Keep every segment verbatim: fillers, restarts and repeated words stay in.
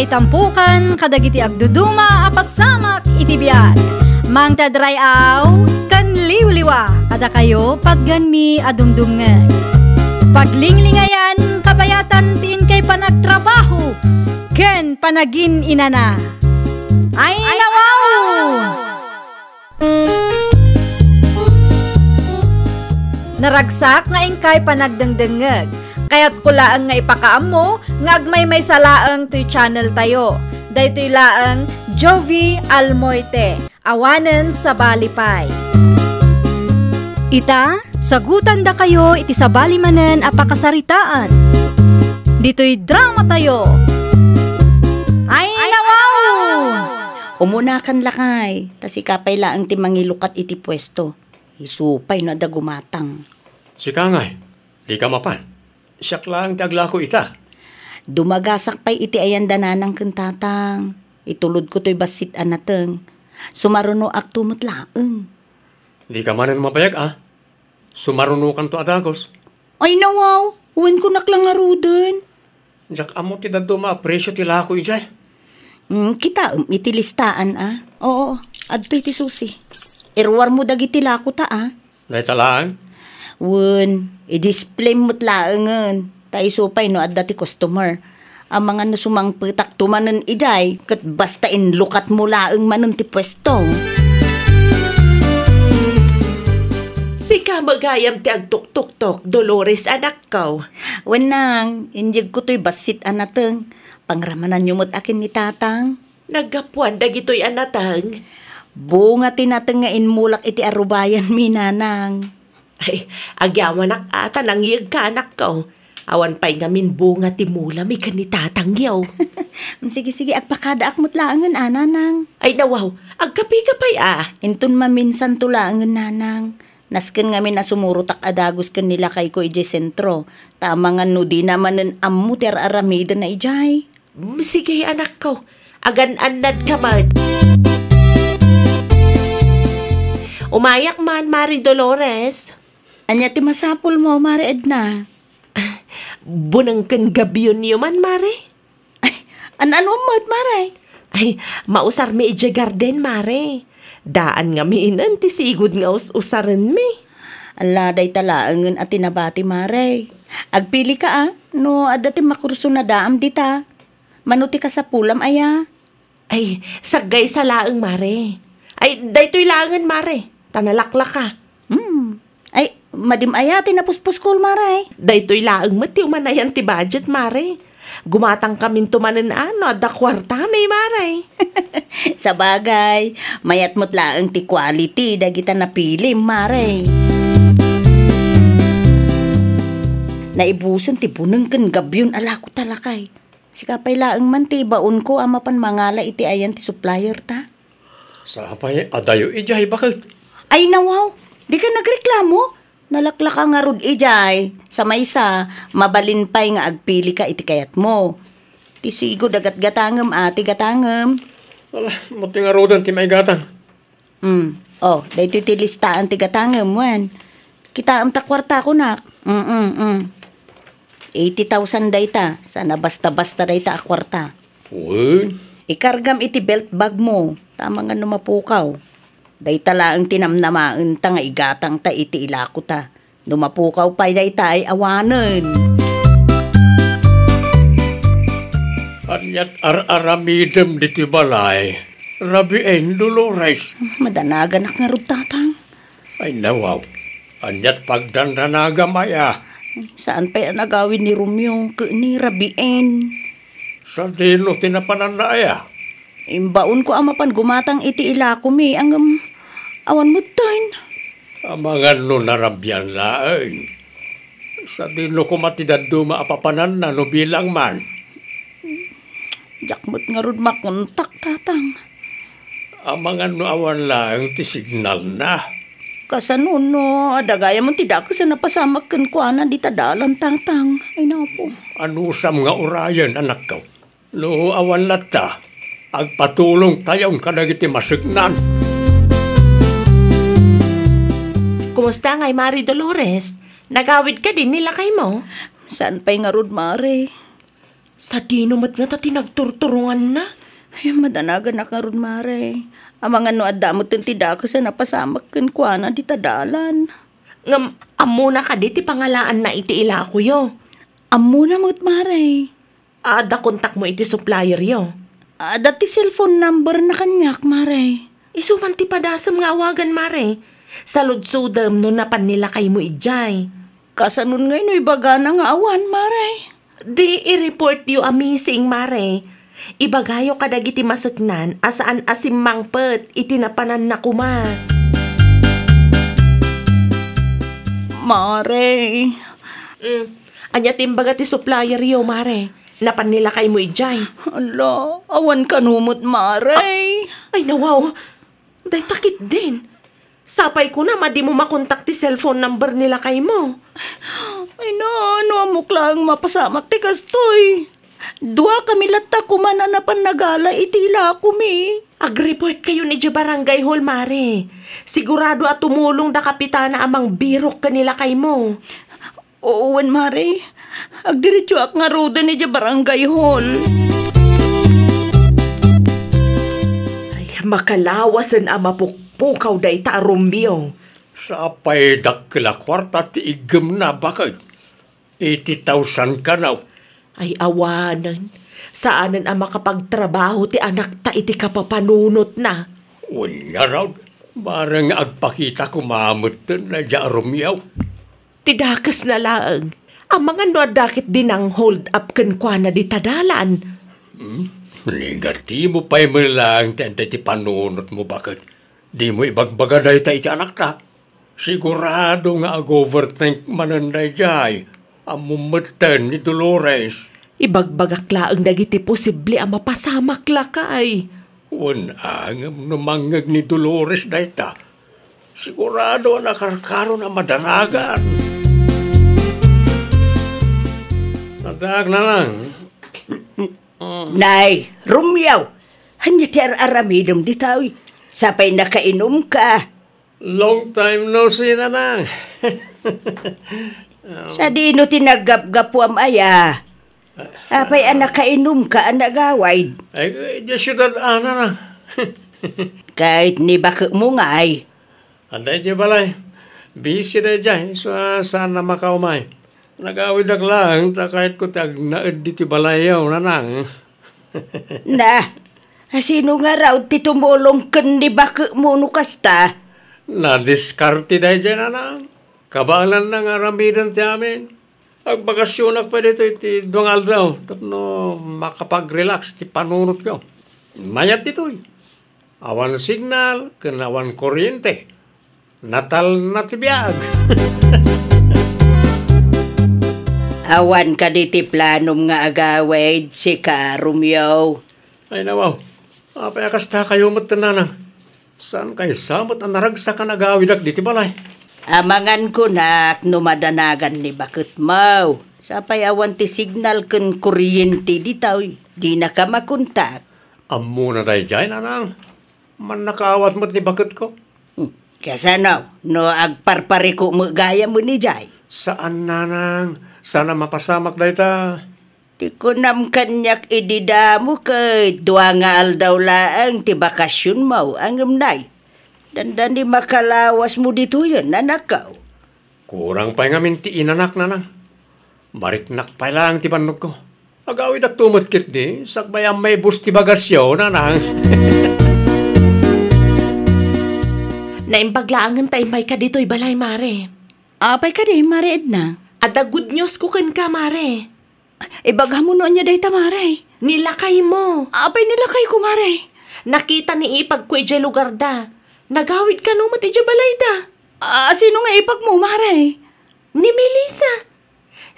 Itampukan kadagiti agduduma a pasamak iti biag. Mangted ray-aw ken liwliwa kadakayo patgenmi a dumdumngeg. Paglinglingayan kabayatan ti inkay panagtrabaho ken panagin-inana. Ay, nawaw! Naragsak nga inkay panagdengdengngeg. Kayatko laeng nga ipakaammo nga agmaymaysa laeng toy channel tayo. Daytoy laeng Jovie Almoite, awanen sabali pay. Ita, sagutandakayo iti sabali manen a pakasaritaan. Ditoy drama tayo. Ay, nawaw! Umunakan lakay, ta sika pay laeng ti mangilukat iti puesto. Isu pay no adda gumatang. Sika ngay, dika mapan. Siak laeng ti aglako ita. Dumagasak pay iti ayanda nanang ken tatang. Itulodko toy bassit a nateng. Sumarunoakto met laeng. Dika manen mabayag a. Sumarunokanto a dagus. Ay, nawaw, wen kunak la ngaruden. Diak ammo ti dadduma a presio ti lako idiay. Mm, kitaem iti listaan a. Oo, adtoy ti susi. Iruarmo dagiti lako ta a. Dayta laeng? Wen, i-display met laengen. Ta isu pay no adda ti customer. Amangan no sumangpetakto manen idiay, ket basta inlukatmo laeng manen ti puesto. Sika met gayam ti agtuktuktok, Dolores, anakko. Wen nang, inyegko toy bassit a nateng. Pangramananyo met a ken ni tatang. Naggapuan dagitoy a nateng? Bunga ti nateng nga inmulak iti arubayanmi, nanang. Ay, agyamanak a ta nangyegka, anakko. Awan pay ngamin bunga ti mulami ken ni tatangyo. Sige, sige, agpakadaak met laengen a, nanang. Ay, nawaw, agkapika pay a. Inton maminsanto laengen, nanang. Nasken ngamin a sumurotak a dagus ken ni lakayko idiay sentro. Ta amangan no dina manen ammo ti ar-aramidenna idiay. Mm, sige, anakko. Agan-annadka met. Umayak man, Mare Dolores. Ania ti masapulmo, Mare Edna? Buneng ken gabionyo man, Mare. Ay, an-ano met, Mare? Ay, mausarmi idiay garden, Mare. Daan ngaminen ti sigud nga us-usarenmi. Ala, dayta laengen a ti nabati, Mare. Agpilika a, no adda ti makursunadaam dita. Mano ti kasapulam aya? Ay, saggaysa laeng, Mare. Ay, daytoy laengen, Mare. Ta nalaklaka. Hmm. Ay, madim aya ti napuspuskol, Mare. Daytoy laeng met ti umanayan ti budget, Mare. Gumatangkaminto manen a no adda kuartami, Mare. Sabagay, mayat met laeng ti quality dagita napilim, Mare. Naibusen ti buneng ken gabion a lako ta lakay. Sika pay laeng man ti ibaonko a mapan mangala iti ayan ti supplier ta. Sapay adayo idiay baket. Ay, nawaw, dika nagreklamo? Nalaklaka ngarud idiay. Sa maysa, mabalin pay nga agpilika iti kayatmo. Ti sigud a gatgatangem a ti gatangem. Ala, mo ti ngaruden ti maigatang. Hmm. Oh, daytoy ti listaan ti gatangem, wen. Kitaem ta kuarta kunak. Mm, mm, mm. Eighty thousand dayta, sana basta-basta dayta a kuarta. Wen? Ikargam iti belt bag mo, ta amangan no mapukaw. Dayta laeng ti namnamaenta nga igatangta iti ilako ta. No mapukaw pay dayta ay awanen. Aniat ar-aramidem ditoy balay, Rabien, Dolores? Madanaganak ngarud, tatang. Ay, nawaw. Aniat pagdandanagam aya? Saan pay a nagawid ni Romeo ken ni Rabien? Sadino ti napananna aya? Imbaonko a mapan gumatang iti ilakomi, ngem awan metten. Amangan no narabian laeng. Sadino koma ti dadduma a papananna no bilang man? Diak met ngarud makontak, tatang. Amangan no awan laeng ti signalna. Kasano no adda gayam ti dakes a napasamak kenkuana dita dalan, tatang? Ay, napo. Anusam nga urayen, anakko? No awan latta, agpatulongtayon kadagiti maseknan. Kumusta ngay, Mare Dolores? Nagawid kadi ni lakaymo? Saan pay ngarud, Mare? Sadino met ngata ti nagturturonganna? Ay, madanaganak ngarud, Mare. Amangan no adda met ti dakes a napasamak kenkuana dita dalan. Ngem, ammona kadi ti pangalaanna iti ilakoyo? Ammona met, Mare. Adda kontakmo iti supplieryo? Adda ti cellphone number na kaniak, Mare. Isu man ti padasem nga awagan, Mare. Saludsodem no napan ni lakaymo idiay. Kasanon ngay no ibagana nga awan, Mare? Di i-reportyo a missing, Mare. Ibagayo kadagiti maseknan a saan a simmangpet iti napananna koma. Mare. Mm. Ania ti imbaga ti supplieryo, Mare? Napan ni lakaymo idiay? Ala, awan kano met, Mare. Ay, nawaw. Dayta ketdin. Sapay kuna, madimo makontak ti cellphone number ni lakaymo. Ay na, no ammok laeng mapasamak ti kastoy. Dua kami latta koma a napan nagala iti ilakomi. Agreport kayon idiay barangay hall, Mare. Sigurado a tumulong da kapitana a mangbirok ken ni lakaymo. Wen, Mare. Agdiretsoak ngaruden idiay barangay hall. Ay, makalawasen a mapukpukaw dayta a Romeo. Sapay dakkel a kuarta ti iggemna, baket. Eighty thousand kano. Ay, awanen. Saanen a makapagtrabaho ti anakta iti kapapanunotna. Wen ngarud, bareng agpakita koma metten daydiay a Romeo. Ti dakesna laeng. Amangan no adda ketdi nang-hold up kenkuana dita dalan. Hmm? Negatibo pay met laeng ti, ti panunotmo, baket. Dimo ibagbaga dayta iti anakta. Sigurado nga ag-overthink manen daydiay. Ammom metten ni Dolores. Ibagbagak laeng dagiti posible a mapasamak, lakay. Wen, ngem no mangngeg ni Dolores dayta, sigurado a nakarkaron a madanagan. Addaak, Nanang. Nay, Romeo, ania ti ar-aramidem ditoy? Sapay nakainomka. Long time no see, Nanang. Sadino ti naggapgapuam aya? Apay a nakainomka a nagawid? Ay, idiay siudad a, Nanang. Ket ni baketmo ngay? Adda idiay balay. Busy daydiay, isu a saan a makaumay. Nagawidak laeng ta kayatko ti agnaed ditoy balayyo, Nanang. Na, sino ngarud ti tumulong ken ni baketmo no kasta? Nadiskarte daydiay, Nanang. Kabaelanna nga aramiden ti amin. Agbakasionak pay ditoy ti dua nga aldaw tapno makapag-relax ti panunotko. Mayat ditoy. Awan signal ken awan kuryente. Natalna ti biag. Awan kadi ti planom nga agawid, sika, Romeo? Ay, nawaw. Apay a kasta kayo met, Nanang? Saan kaysa met a naragsak a nagawidak diti balay? Amangan kunak no madanagan ni baketmo. Sapay awan ti signal ken kuryente ditoy. Dinaka makontak. Ammona daydiay, Nanang. Mannakaawat met ni baketko. Hmm. Kasano no agparpariko met gayam idiay? Saan, Nanang. Saan a mapasamak dayta. Ti kunam kaniak idi damo ket dua nga aldaw laeng ti bakasionmo, ngem nay, dandani makalawasmo ditoyen, anakko. Kurang pay ngamin ti inanak, Nanang. Mariknak pay laeng ti bannogko. Agawidakto met ketdi, sakbay a maibus ti bagasyo, Nanang. Naimbag laengen ta immayka ditoy balay, Mare. Apay kadi, Mare Edna? Adda good news ko kenka, Mare. Ibagam no ania dayta, Mare? Ni lakaymo. Apay ni lakayko, Mare? Nakita ni ipagko idiay lugarda. Nagawid kano met idiay balayda. Ah, sino nga ipagmo, Mare? Ni Melissa.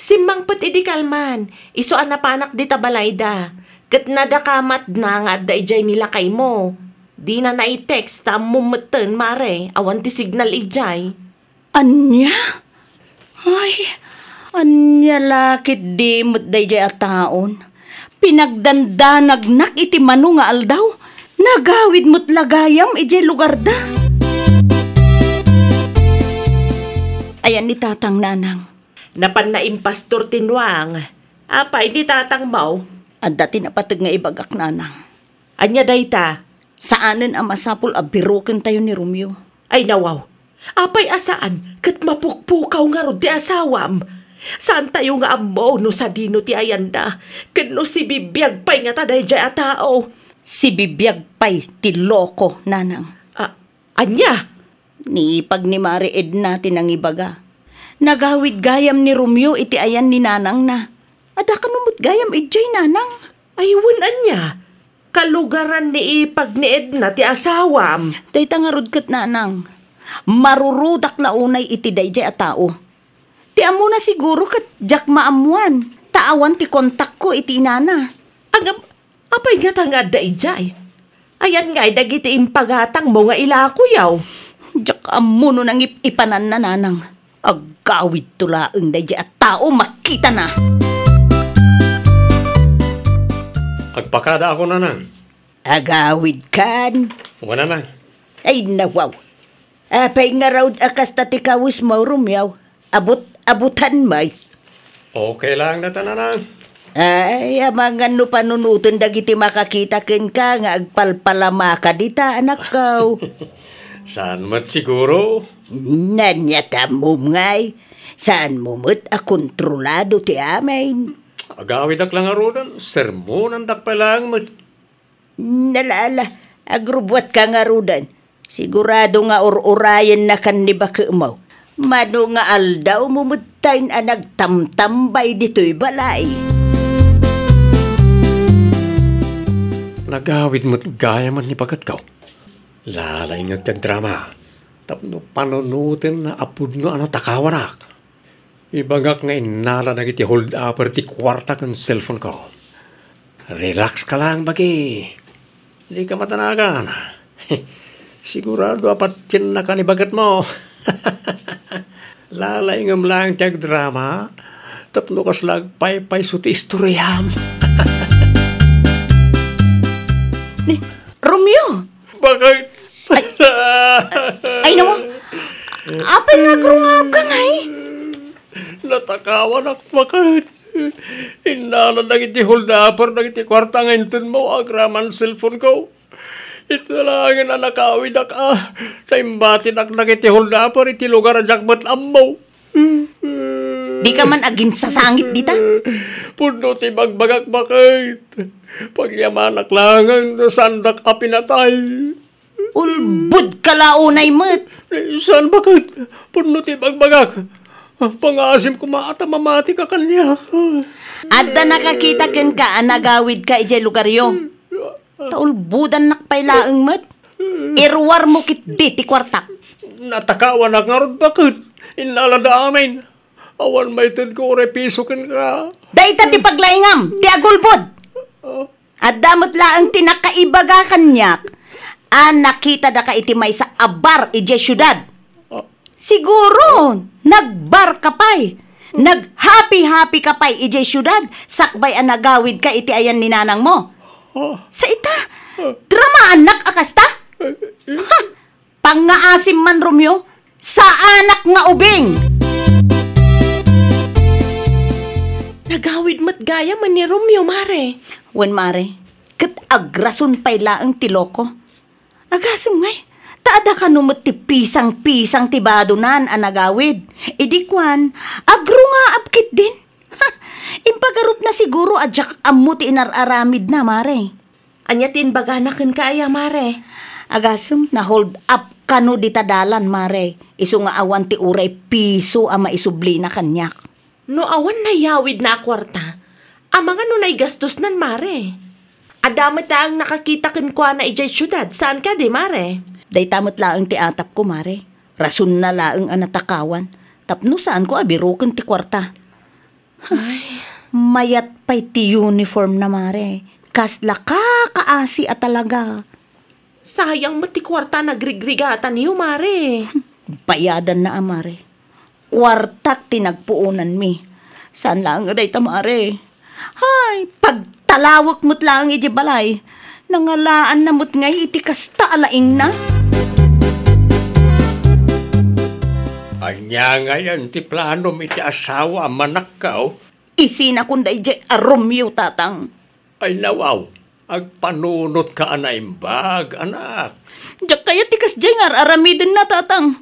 Simmangpet idi kalman, isu a napanak dita balayda. Ket nadakamatna nga adda idiay ni lakaymo. Dina nai-text ta ammom metten, Mare, awan ti signal idiay. Ania? Ay, ania la ketdi met daydiay a taon? Pinagdandanagnak iti mano nga aldaw, nagawid met la gayam idiay lugarda. Ayan ni Tatang, Nanang. Napan naimpastor ti nuang. Apay ni Tatang Mau? Adda ti napateg nga ibagak, nanang. Ania dayta? Saanen a masapul a birokentayo ni Romeo. Ay, nawaw. Apay a saan ket mapukpukaw ngarud ti asawam? Saantayo nga ammo no sadino ti ayanna, ken no sibibiag pay ngata daydiay a tao. Sibibiag pay ti loko, nanang. A-, ania? Ni ipag ni Mare Edna ti nangibaga. Nagawid gayam ni Romeo iti ayan ni nanangna. Adda kano met gayam idiay, nanang? Ay, wen, ania? Kalugaran ni ipag ni Edna ti asawam. Dayta ngarud ket, nanang, marurudak la unay iti daydiay a tao. Ti ammona siguro ket diak maammoan, ta awan ti kontakko iti inana. Agam, apay ngata nga adda idiay? Ayan ngay dagiti impagatangmo nga ilakoyaw. Diak ammo no nangip-ipananna, nanang. Agawidto laeng daydiay a tao makitana. Agpakada ako, nanang. Agawidkan? Wen, nanang. Ay, nawaw. Apay ngarud a kasta ti kawesmo, Romeo? Abut-abutan met. Okay lang dayta, nanang. Ay, amangan no panunoten dagiti makakita kenka nga agpalpalamaka dita, anakko. Saan met siguro? Ania ti ammom ngay, saanmo met a kontrolado ti amin. Agawidak la ngaruden, sermonandak pay laeng met. Ala, ala, agrubbuatka ngaruden. Sigurado nga ur-urayennakan ni baketmo. Mano nga aldawmo metten a nagtamtambay ditoy balay. Nagawid met gayam ni baketko. Lalaingek ti agdrama tapno panunotenna a pudno a natakawanak. Ibagak nga innala dagiti hold-upper ti kuarta ken cellphone-ko. Relax ka lang, bagi. Dika matanagan. Sigurado a patiennaka ni baketmo. Lalaingem laeng ti agdrama tapno kasla agpaypayso ti istoriam. Ni Romeo! Bakit? Ay, ay, nawa. Apay nga agrungaabka ngay? Natakawanak, bakit? Innala dagiti hold-upper dagiti kuarta nga intenmo agraman cellphone-ko. Ita laengen a nakawidak a, ta imbatidak dagiti hold-upper iti lugar a diak met ammo. Dika man aginsasangit dita? Pudno ti bagbagak, bakit? Pagyamanak laengen no saandak a pinatay. Ulbodka la unay met. Eh, saan, bakit? Pudno ti bagbagak. Pangaasim koma ta mamatika kaniak. Adda nakakita kenka a nagawidka idiay lugaryo. Ta ulbodannak pay laeng met. Iruarmo ketdi ti kuartak. Natakawanak ngarud, bakit? Innalada amin. Awan maitedko uray piso kenka. Dayta ti paglaingam, ti agulbod. Adda met laeng ti nakaibaga kaniak a nakitadaka iti maysa a bar idiay siudad. Siguro, nagbar ka pay. Naghapi-hapi ka pay idiay siudad, sakbay a nagawid ka iti ayan ni nanangmo. Sa ita, dramaannak a kasta? Ha! Pangngaasim man, Romeo, saanak nga ubing! Nagawid met gayam ni Romeo, mare. Wen, mare, ket agrason pay laeng ti loko. Agasem ngay, ta adda kano met ti pisang-pisang ti badonan a nagawid. Idi kuan, agrungaab ketdin. Ha! Impagarupna siguro a diak ammo ti inar-aramidna, mare. Ania ti imbagana kenka aya, mare? Agasem, na-hold up kano dita dalan, mare. Isu nga awan ti uray piso a maisublina kaniak. No awan nayawidna a kuarta, amangan no naigastosnan, mare. Adda met laeng nakakita kenkuana idiay siudad, saan kadi, mare? Dayta met laeng ti atapko, mare. Rasonna laeng a natakawan, tapno saanko a biroken ti kuarta. Ay. Mayat pay ti uniform na, mare. Kasla kakaasi a talaga. Sayang met ti kuarta a nagrigrigatanyo, mare. Bayadanna a, mare. Kuartak ti nagpuonanmi. Saan laeng a dayta, mare. Hay, pagtalawek met laeng idiay balay. Nangalaanna met ngay iti kasta a laingna. Ania ngayen ti planom iti asawa a manakkaw? Isinakon daydiay a Romeo, tatang. Ay, nawaw, agpanunotka a naimbag, anak. Diak kayat ti kasdiay nga ar-aramidenna, Tatang.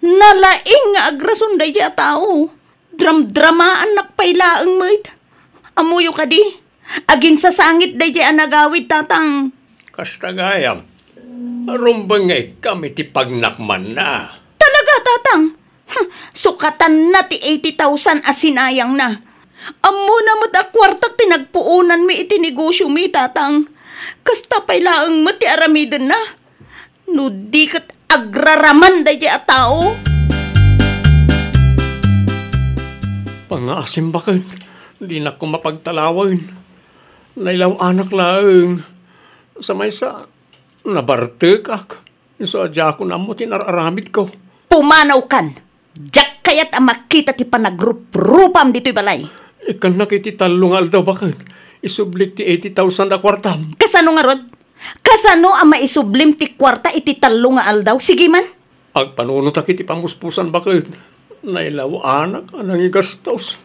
Nalaing nga agrason daydiay a tao. Dramdramaannak pay laeng met. Ammoyo kadi, aginsasangit daydiay a nagawid, Tatang. Kasta gayam, rumbeng nga ikkam iti pagnakmanna. Talaga, Tatang? Huh, sukatanna ti eighty thousand a sinayangna. Ammona met a kuartak ti nagpuonanmi iti negosyomi, Tatang. Kasta pay laeng met ti aramidenna. No di ket agraraman daydiay a tao. Pangngaasim baket, dinak koma pagtalawen. Nailaw-anak laeng. Sa maysa, nabartekak. Isu a diakon ammo ti nar-aramidko. Pumanawkan! Diak kayat a makita ti panagruprupam ditoy balay. Ikkannak iti tallo nga aldaw baket. Isublik ti eighty thousand a kuartam. Kasano ngarud? Kasano a maisublim ti kuarta iti tallo nga aldaw? Sige man. Agpanunotak iti pamuspusan baket. Nailaw-anak a nangigastos.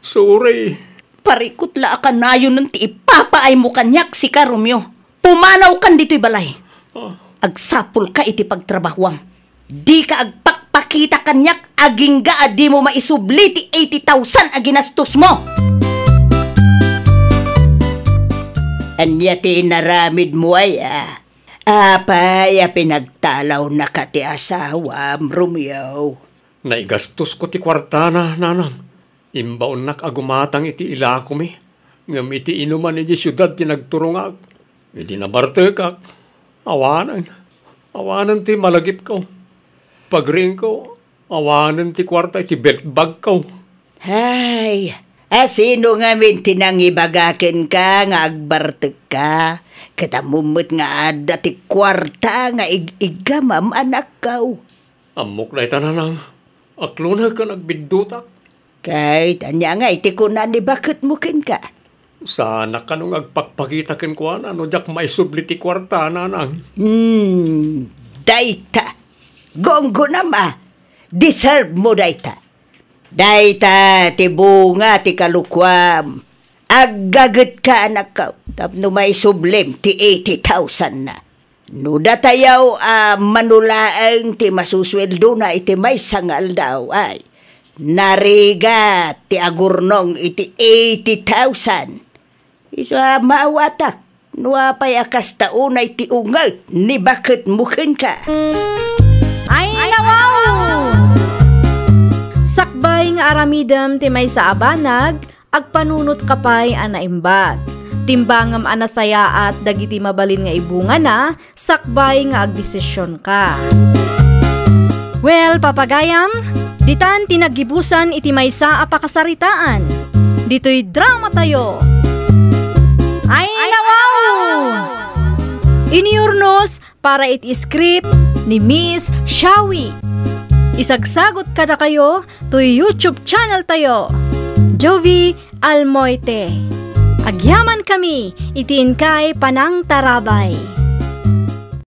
Sorry. Parikut la a kanayonen ti ipapaaymo kaniak, sika, Romeo. Pumanawkan ditoy balay. Ah. Agsapulka iti pagtrabahuam. Dika agpakpakita kaniak agingga a dimo maisubli ti eighty thousand a ginastosmo. Ania ti inaramidmo aya? Apay a pinagtalawnaka ti asawam, Romeo? Naigastosko ti kuartana, nanang. Imbaonnak a gumatang iti ilakomi, ngem iti inuman idiay siudad ti nagturongak. Idi nabartekak, awanen, awanen ti malagipko. Pagriingko, awanen ti kuarta iti belt bagko. Hay, a sino ngamin ti nangibaga kenka nga agbartekka? Ket ammom met nga adda ti kuarta nga ig-iggamam, anakko. Ammok dayta, nanang. Akloneg ken agbiddutak. Ket ania ngay ti kuna ni baketmo kenka? Saanak kano nga agpakpakita kenkuana no diak maisubli ti kuarta, nanang. Hmm, dayta. Gunggonam a. Deserve mo dayta. Dayta ti bunga ti kalokuam. Aggagetka, anakko, tapno maisublim ti eighty thousand na. No datayaw a mano laeng ti masusueldona iti maysa nga aldaw, ay, narigat ti agurnong iti eighty thousand. Isu a maawatak, no apay a kasta unay ti unget ni baketmo kenka. Ay, nawaw! Sakbay nga aramidem ti maysa a banag, agpanunotka pay a naimbag. Timbangem a nasayaat dagiti mabalin nga ibungana sakbay nga agdesisionka. Well, papagayam, ditan ti naggibusan iti maysa a pakasaritaan. Ditoy dramatayo. Ay, nawaw! Iniurnos para iti script ni Miss Shawi. Isagsagut kadakayo toy YouTube channel tayo, Jovie Almoite. Agyamankami iti inkay panangtarabay.